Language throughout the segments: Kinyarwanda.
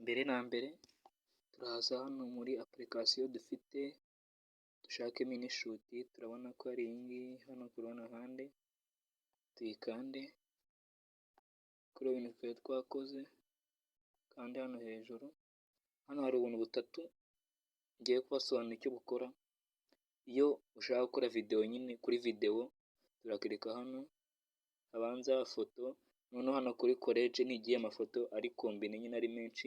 Mbere na mbere turaza hano muri application dufite, dushakemo InShot. Turabona ko ari iyi ngiyi hano ku runo ruhande, tuyikande kuri ibintu twari twakoze. Kandi hano hejuru hano hari ubuntu butatu ngiye kubasobanurira icyo bukora. Iyo ushaka gukora video nyine, kuri video turakirika hano habanza foto. Noneho hano kuri collage ni igihe amafoto ari combine nyine, ari menshi,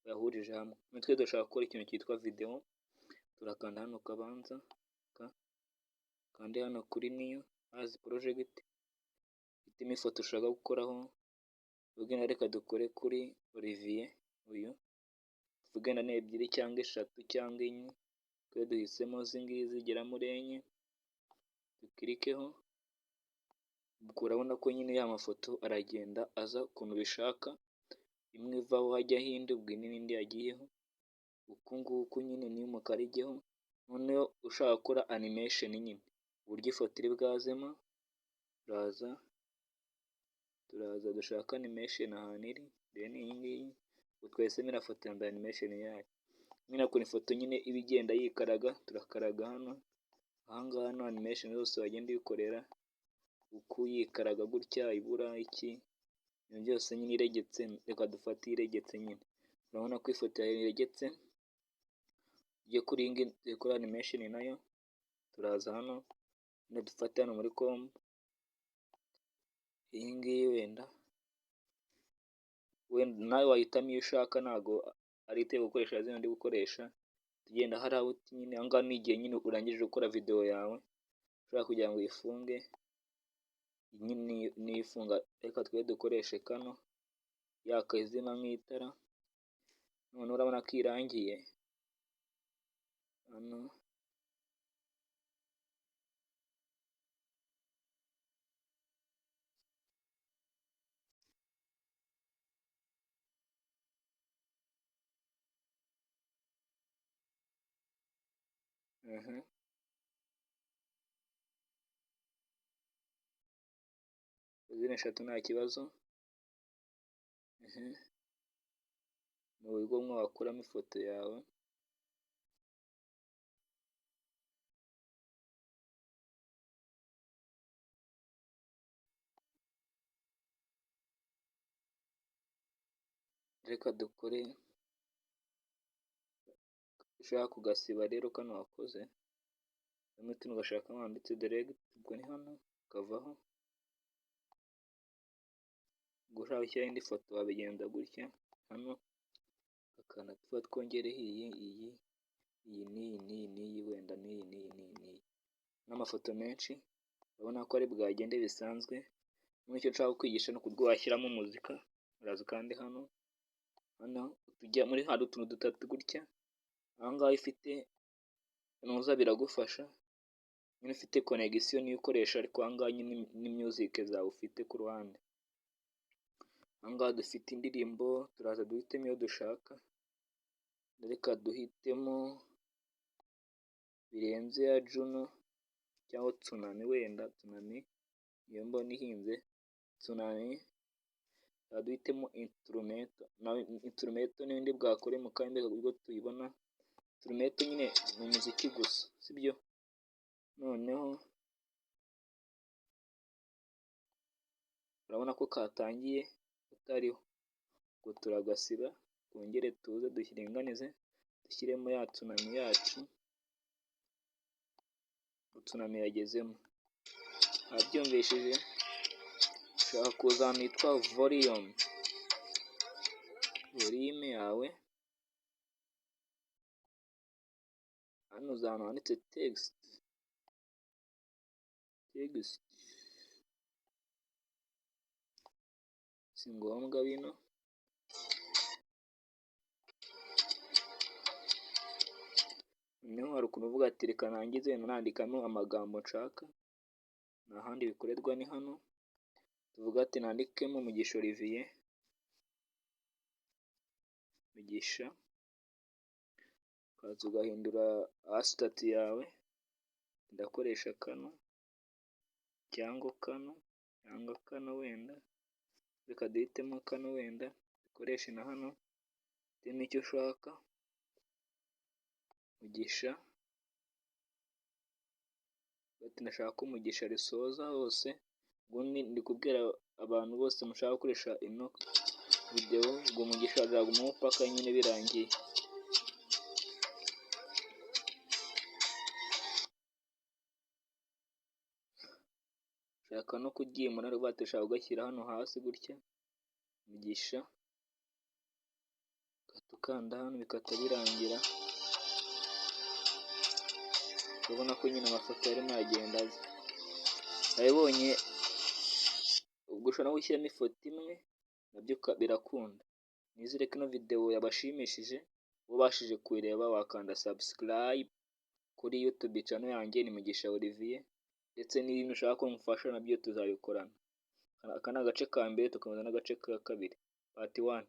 bayahurije hamwe. Natwe dushaka gukora ikintu cyitwa video, turakanda hano kabanza, kandi hano kuri new as project, hitamo ifoto ushaka gukoraho. Ubwo reka dukore kuri Olivier uyu, tuvuge na ebyiri cyangwa eshatu cyangwa enye. Twe duhisemo izi ngizi zigera muri enye, dukirikeho. Ubwo urabona ko nyine ya mafoto aragenda aza ukuntu ubishaka, imwe ivaho hajyaho indi, ubwo indi n'indi yagiyeho uku nguku nyine, n'iy'umukara ijyeho. Noneho ushaka gukora animation nyine, uburyo ifoto iri bwazemo, uraza, turaza dushaka animation ahantu iri, rero ni iyi ngiyi. Ubwo twahisemo iriya foto ya mbere, animation yayo nyine, ukuntu ifoto nyine iba igenda yikaraga. Turakaraga hano, ahangaha hano animation zose wagenda uyikorera uko yikaraga gutya, ibura iki, ibintu byose nyine iregetse. Reka dufate iregetse nyine, urabona ko ifoto yawe iregetse. Tujye kuri iyi ngiyi dukore animation nayo, turaza hano dufate hano muri combo, iyi ngiyi wenda. Nawe wahitamo iyo ushaka, ntago ari itegeko gukoresha zino ndi gukoresha. Tugenda hari out nyine, aha ngaha ni igihe nyine urangije gukora video yawe, ushobora kugira ngo uyifunge nyine niyo ifunga. Reka twe dukoreshe kano yaka izina nk'itara. Noneho urabona ko irangiye hano. Izina eshatu nta kibazo. Ni uburyo bumwe wakuramo ifoto yawe. Reka dukore, ushaka kugasiba rero kano wakoze tuno, ugashaka handitse delete, ubwo ni hano kavaho. Ubwo ushaka gushyiraho indi foto wabigenza gutya hano, akana tuba twongereho iyi, iyi, iyi n'iyi n'iyi n'iyi, wenda n'iyi n'iyi n'iyi n'iyi, n'amafoto menshi. Urabona ko ari bwagende bisanzwe. Icyo nshaka kwigisha ni uburyo washyiramo umuzika. Uraza kandi hano, hano tujya muri, hari utuntu dutatu gutya. Aha ngaha ifite nuza biragufasha nyine, ufite connection niyo ukoresha, ariko aha ngaha nyine ni music zawe ufite ku ruhande. Aha ngaha dufite indirimbo, turaza duhitemo iyo dushaka. Reka duhitemo Birenze ya Juno cyangwa Tsunami, wenda Tsunami niyo mbona ihinze. Tsunami, duhitemo instrumental. Instrumental n'indi bwakore mu kanya ubwo tuyibona. Instrumental nyine ni umuziki gusa, sibyo? Noneho urabona ko katangiye katariho, ubwo turagasiba, twongere tuze duringanize, dushyiremo ya Tsunami yacu. Tsunami yagezemo, wabyumvishije? Ushobora kuza ahantu hitwa volume, volume yawe hano, uza ahantu handitse text, text si ngombwa bino. Noneho hari ukuntu uvuga ati reka nangize wenda nandikamo amagambo nshaka, nta handi bikorerwa ni hano. Tuvuga ati nandikemo Mugisha Olivier, Mugisha, ukaza ugahindura status yawe, ndakoresha kano cyangwa kano cyangwa kano wenda, reka duhitemo kano wenda dukoreshe na hano. Uhitemo icyo ushaka, Mugisha, ati ndashaka ko Mugisha risoza hose. Ubundi ndi kubwira abantu bose mushaka gukoresha ino videwo ngo Mugisha azagumaho paka nyine birangiye. Ushaka no kuryimura, ushaka kugashyira hano hasi gutya, Mugisha, ugahita ukanda hano bigahita birangira. Urabona ko nyine amafoto arimo aragenda aza, wabibonye? Ubwo ushobora no gushyiramo ifoto imwe nabyo birakunda. Nizere ko ino videwo yabashimishije, ubashije kuyireba wakanda subscribe kuri YouTube channel yanjye ni Mugisha Olivier, ndetse n'ibindi ushaka ko ngufasha nabyo tuzabikorana. Aka ni agace ka mbere, tugakomeza n'agace ka kabiri, part 1.